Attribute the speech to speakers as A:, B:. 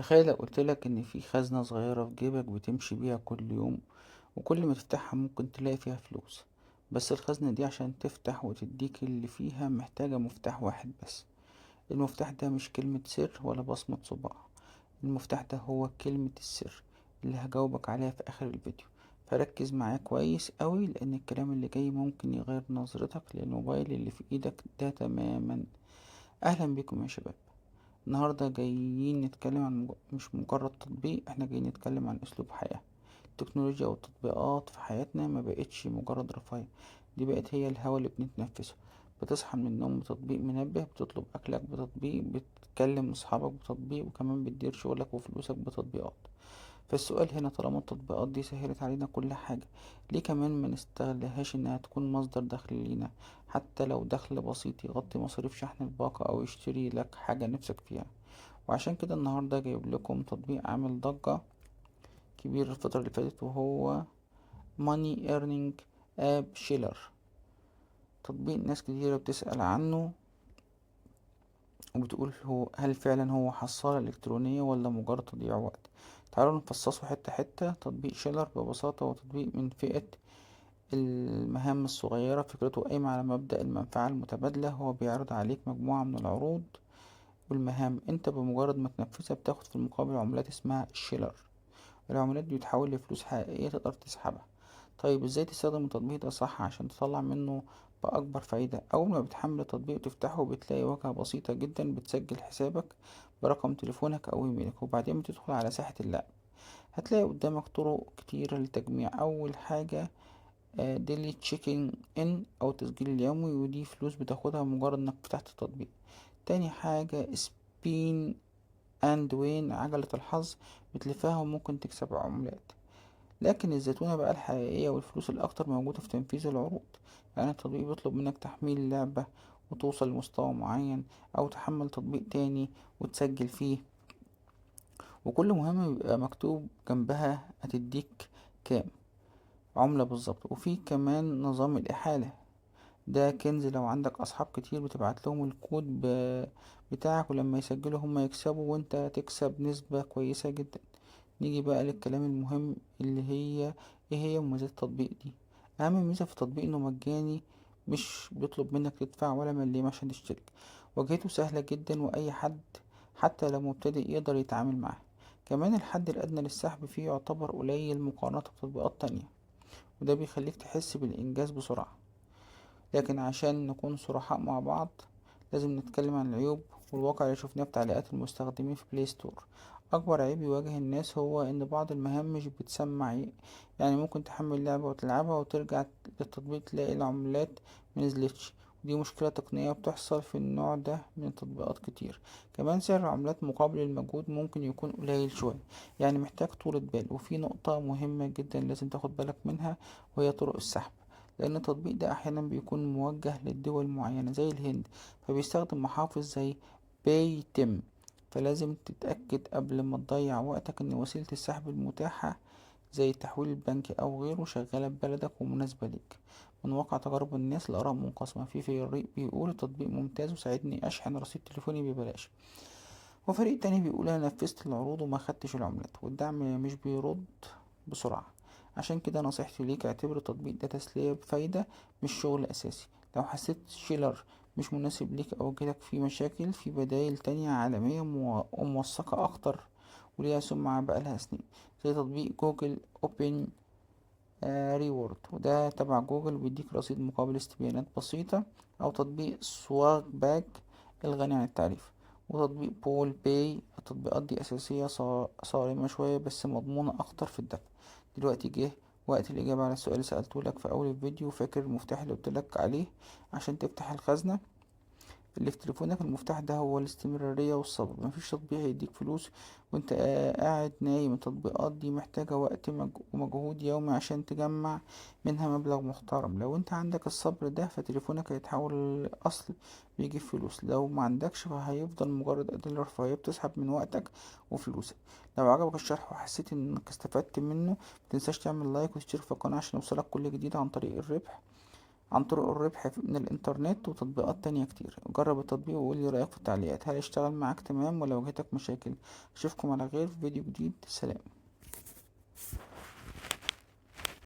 A: تخيل لو قلتلك ان في خزنة صغيرة في جيبك بتمشي بيها كل يوم، وكل ما تفتحها ممكن تلاقي فيها فلوس. بس الخزنة دي عشان تفتح وتديك اللي فيها محتاجة مفتاح واحد بس. المفتاح ده مش كلمة سر ولا بصمة صباع، المفتاح ده هو كلمة السر اللي هجاوبك عليها في اخر الفيديو. فركز معايا كويس قوي، لان الكلام اللي جاي ممكن يغير نظرتك للموبايل اللي في ايدك ده تماما. اهلا بكم يا شباب. النهاردة جايين نتكلم عن مش مجرد تطبيق، احنا جايين نتكلم عن اسلوب حياة. التكنولوجيا والتطبيقات في حياتنا ما بقتش مجرد رفاهية، دي بقت هي الهوا اللي بنتنفسه. بتصحى من النوم بتطبيق منبه، بتطلب اكلك بتطبيق، بتكلم اصحابك بتطبيق، وكمان بتدير شغلك وفلوسك بتطبيقات. فالسؤال هنا، طالما التطبيقات دي سهلت علينا كل حاجة، ليه كمان ما نستغلهاش انها تكون مصدر دخل لينا؟ حتى لو دخل بسيط يغطي مصاريف شحن الباقة او يشتري لك حاجة نفسك فيها. وعشان كده النهاردة جايب لكم تطبيق عامل ضجة كبير الفترة اللي فاتت، وهو Money Earning App Shiller. تطبيق ناس كتيرة بتسأل عنه وبتقول هل فعلا هو حصالة إلكترونية ولا مجرد تضييع وقت؟ تعالوا نفصصه حتة حتة. تطبيق شيلر ببساطة هو تطبيق من فئة المهام الصغيرة، فكرته قايمة على مبدأ المنفعة المتبادلة. هو بيعرض عليك مجموعة من العروض والمهام، انت بمجرد ما تنفذها بتاخد في المقابل عملات اسمها شيلر. العملات دي بتتحول لفلوس حقيقية تقدر تسحبها. طيب ازاي تستخدم التطبيق ده صح عشان تطلع منه بأكبر فايدة؟ أول ما بتحمل التطبيق وتفتحه بتلاقي واجهة بسيطة جدا، بتسجل حسابك برقم تليفونك أو إيميلك، وبعدين بتدخل على ساحة اللعب. هتلاقي قدامك طرق كتيرة للتجميع. أول حاجة daily checking in أو التسجيل اليومي، ودي فلوس بتاخدها مجرد إنك فتحت التطبيق. تاني حاجة spin and win، عجلة الحظ بتلفها وممكن تكسب عملات. لكن الزتونة بقى الحقيقية والفلوس الأكتر موجودة في تنفيذ العروض. التطبيق بيطلب منك تحميل لعبة وتوصل لمستوى معين، أو تحمل تطبيق تاني وتسجل فيه، وكل مهمة بيبقى مكتوب جنبها هتديك كام عملة بالظبط. وفي كمان نظام الإحالة، ده كنز لو عندك أصحاب كتير بتبعت لهم الكود بتاعك، ولما يسجلوا هم يكسبوا وانت تكسب نسبة كويسة جدا. نيجي بقى للكلام المهم اللي هي ايه هي مميزات التطبيق دي. اهم ميزة في التطبيق انه مجاني، مش بيطلب منك تدفع ولا مليم عشان تشترك. واجهته سهلة جدا، واي حد حتى لو مبتدئ يقدر يتعامل معاه. كمان الحد الادنى للسحب فيه يعتبر قليل مقارنة بتطبيقات تانية، وده بيخليك تحس بالانجاز بسرعة. لكن عشان نكون صرحاء مع بعض لازم نتكلم عن العيوب والواقع اللي شفناه في تعليقات المستخدمين في بلاي ستور. اكبر عيب يواجه الناس هو ان بعض المهام مش بتسمع، ممكن تحمل لعبة وتلعبها وترجع للتطبيق تلاقي العملات منزلتش، ودي مشكلة تقنية بتحصل في النوع ده من التطبيقات كتير. كمان سعر العملات مقابل المجهود ممكن يكون قليل شوية، يعني محتاج طولة بال. وفي نقطة مهمة جدا لازم تاخد بالك منها، وهي طرق السحب، لأن التطبيق ده أحيانا بيكون موجه للدول معينة زي الهند، فبيستخدم محافظ زي باي تيم، فلازم تتأكد قبل ما تضيع وقتك إن وسيلة السحب المتاحة زي التحويل البنكي أو غيره شغالة في بلدك ومناسبة ليك. من واقع تجارب الناس الآراء منقسمة، في فريق بيقول التطبيق ممتاز وساعدني أشحن رصيد تليفوني ببلاش، وفريق تاني بيقول أنا نفذت العروض وما خدتش العملات والدعم مش بيرد بسرعة. عشان كده نصيحتي ليك، اعتبر التطبيق ده تسلية بفايدة مش شغل أساسي. لو حسيت شيلر مش مناسب ليك أو جالك فيه مشاكل، في بدايل تانية عالمية وموثقة أكتر وليها سمعة بقالها سنين، زي تطبيق جوجل أوبن ريورد، وده تبع جوجل وبيديك رصيد مقابل استبيانات بسيطة، أو تطبيق سواج باك الغني عن التعريف، وتطبيق بول باي. التطبيقات دي أساسية صارمة شوية بس مضمونة أكتر في الدفع. دلوقتي جه وقت الإجابة على السؤال اللي سألته لك في أول الفيديو. فاكر المفتاح اللي قلت لك عليه عشان تفتح الخزنة اللي في تليفونك؟ المفتاح ده هو الاستمرارية والصبر. مفيش تطبيق هيديك فلوس وانت قاعد نايم. التطبيقات دي محتاجة وقت ومجهود يومي عشان تجمع منها مبلغ محترم. لو انت عندك الصبر ده فتليفونك هيتحول لأصل بيجيب فلوس، لو ما عندكش فهيفضل مجرد أداة رفاهية بتسحب من وقتك وفلوسك. لو عجبك الشرح وحسيت انك استفدت منه متنساش تعمل لايك وتشترك في القناة عشان يوصلك كل جديد عن طريق الربح عن طرق الربح من الإنترنت وتطبيقات تانية كتير. جرب التطبيق وقولي رأيك في التعليقات، هل اشتغل معاك تمام ولا واجهتك مشاكل؟ أشوفكم على خير في فيديو جديد. سلام.